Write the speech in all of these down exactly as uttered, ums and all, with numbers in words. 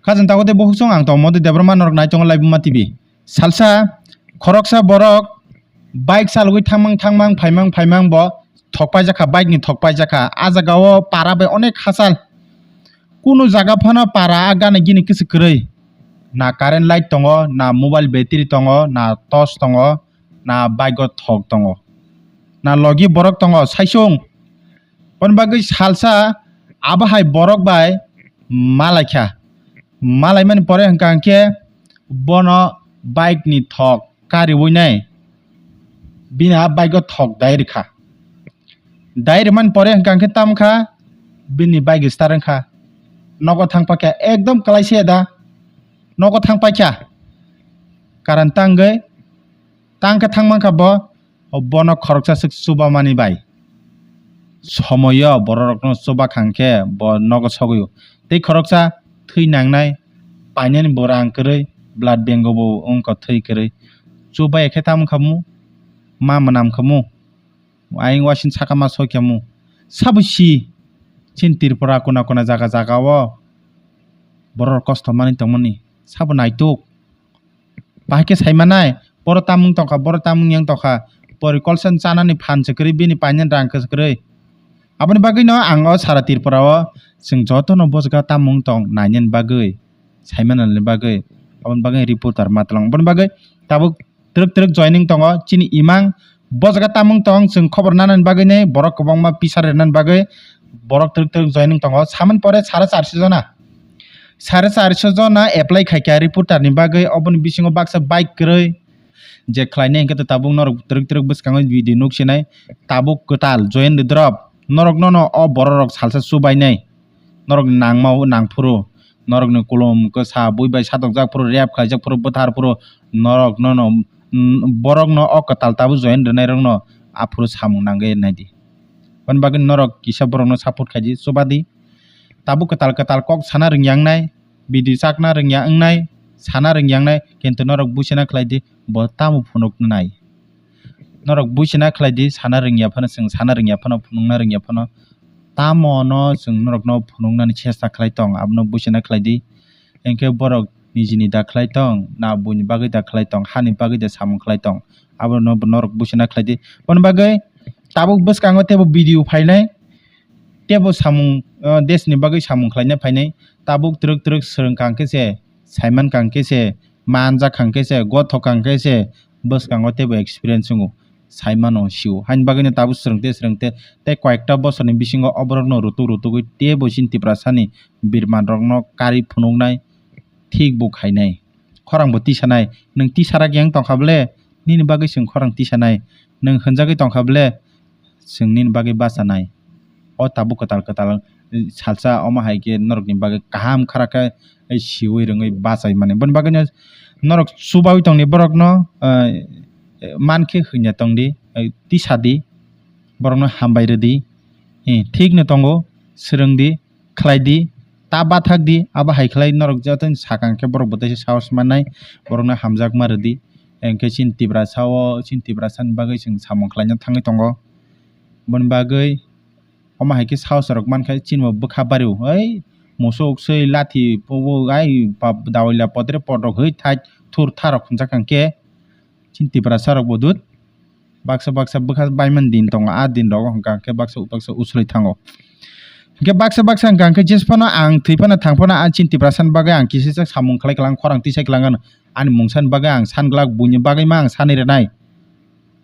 Khajang tago tei bukhuk chwng ang tongmo tei Debbarma norok nai tongo Laibuma T V. Salsa khoroksa borok bike chalogwi thangmang thangmang phaimang phaimang bo thokpaijak kha, bike ni thokpaijak kha. A jaga o para bai onek hachal. Kunu jaga phano para a gana gini kisa kwrwi. Na current light tongo, na mobile battery tongo, na torch tongo, na bike o thok tongo, na logi borok tongo, saisung. Boni bagwi salsa abo hai borok bai malaikha. Malaimani pore hwnkha hwnkhe bono bike ni thok kariwi nai. Bini a bike o thok dai rikha. Dai rimani pore hwnkha hwnkhe tam kha bini bike start wngkha. Nogo thang paikha ekdom kwlai se da. Nogo thang paikha. Karan tangwi tang khe thang mankha bo, o bono khoroksa swk chubamani bai. Somoio bororokno chuba khang khe bo nogo sogwi o. Tei khoroksa thwi nangnai, painani bo rang kwrwi, blood bank o bo wngkha thwi kwrwi. Chubai khe tamo khamu, ma mwnam khamu, ayang wasing saka ma soi khamu. Sabo si, chini Tripura kuna kuna jaga jaga o bororok kosto manwi tongmani. Sabo naituk. Bahai khe sai manai, boro tamung tongkha, boro tamung yang tongkha, pori kolsa chanani phan se kwrwi, bini painani rang kwrwi. Aboni bagwino ang o sara Tripura o chwng jotono bojga tamung tong nainani bagwi, sai manani bagwi, aboni bagwi reporter ma twlang. Aboni bagwi tabuk twrwk twrwk joining tongo, chini imang bo jaga tamung tong, chwng khobor nanani bagwi nei borok kwbangma pisa rwnani bagwi borok twrwk twrwk joining tongo. Samani pore sare charshi jona, sare charshi jona apply khaikha reporter ni bagwi, oboni bisingo baksa bike kwrwi. Je khlainai hwnkhe to tabuk norok twrwk twrwk bwskango video nuk sinai, tabuk kwtal join the drop, norok nono o bororok salsa chubainai. Norokni nangma-o nangphuru, norokni kulum kwsa bui bai satokjak phuru, rep khlaijak phuru, bwthar phuru, norok nono, mm, borokno o kwtal tabuk join rwnairokno aphuru samung nangwi naidi. Aboni bagwi norok kisa borokno support khaidi, chubadi. Tabuk kwtal kwtal kok sana rwngya wngnai, bidi chakna rwngya wngnai, sana rwngya wngnai, kintu norok buchina khlaidi, bo tamo phunuknai. Norok buchina khlaidi, sana rwngya phano, chwng sana rwngya phano, phunukna rwngya phano, tamo no chwng norokno phunuknani chesta khlai tong, abono buchina khlaidi. Hinkhe borok nijini da khlai tong, na buini bagwi da khlai tong, hani bagwi da samung khlai tong, abono bo norok buchina khlaidi. Boni bagwi tabuk bwskango teibo video phainai, teibo samung, ah, desni bagwi samung khlaina phainai. Tabuk twrwk twrwk swrwng kang khe se, saiman kang khe se, manjak kang khe se, gothok kang khe se, bwskango teibo experience wngo, sai mano sio. Haini bagwino tabuk swrwngte swrwngte tei koyekta bosorni bisingo o borokno rutuk rutugwi teibo chini Tiprasani birmanrokno karwi phunuknai, thik bo khainai. Khorang bo tisanai, nwng tisarak yang tongkha ble, nini bagwi chwng khorang tisanai, nwng hwnjagwi tongkha ble, chwng nini bagwi bachanai. O tabuk kwtal kwtal salsa omo hai khe norokni bagwi kaham khara khe siui rwngwi bachai mani. Boni bagwino norok chubaui tongni borokno, eh, man khe hwnya tongdi, eh, tisadi, borokno hambai rwdi. Eh, thikno tongo, swrwngdi, khlaidi, ta bathakdi, abo hai khlai norok jotono sakang khe borok bo teisa sahos mannai, borokno hamjakma rwdi. Hinkhe chini Tiprasa o, chini Tiprasani bagwi chwng samung khlaina thangwi tongo. Boni bagwi omo hai khe sahos rok mankha chini bo bwkha bario, oi musuk swi lathi pugo ai dawila potre potrok hoi thai thur tharok hwnjak kha khe chini Tiprasa rok bo dut baksa baksa bwkha baimani din tongo, a din rogo hwnka khe baksa baksa uslai thango. Hinkhe baksa baksa hwnka khe jesa phano ang thwi phano thang phano a chini Tiprasa ni bagwi ang kisa samung khlai klang, khorang tisai klang, ani mungsa ni bagwi ang san glak, buini bagwi ma ang sanwi rwnai.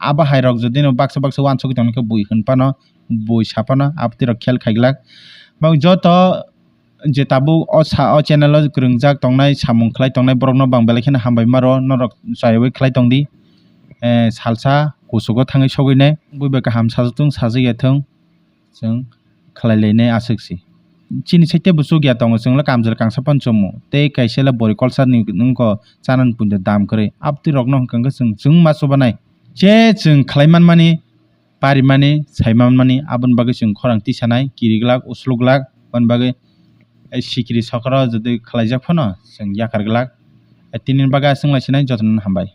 Abo hai rok jodi no baksa baksa uansugwi tongkha bui hwn phano, bui sa phano, abtwi rok khel khai glak. Bang joto je tabuk o sa, o channel o kwrwngjak tongnai, samung khlai tongnai borok no bang belai kheno hambai ma rwo, norok chaywi khlai tongdi. Eh, salsa kuchugo thangwi sogwi nai, bui bai kaham sajak thung, sajak ya thung, chwng khlai lai nai aswk si. Chini site bo chuk ya tongo, chwng le kamchwlwi kangsa phano chumo, tei kaisa le bori kolsa ni wngkha chanani puila dam kwrwi, abtwi rok no hwnka khe chwng, chwng ma chuba nai. Je chwng khlai man mani, parimani, saimanmani, aboni bagwi chwng khorang tisanai, kiriglak, usluglak, aboni bagwi, eh, sikiri sokro jodi khlaijak phano chwng yakar glak. Eh, tini bagwi aswk lai sinai, jotono hambai.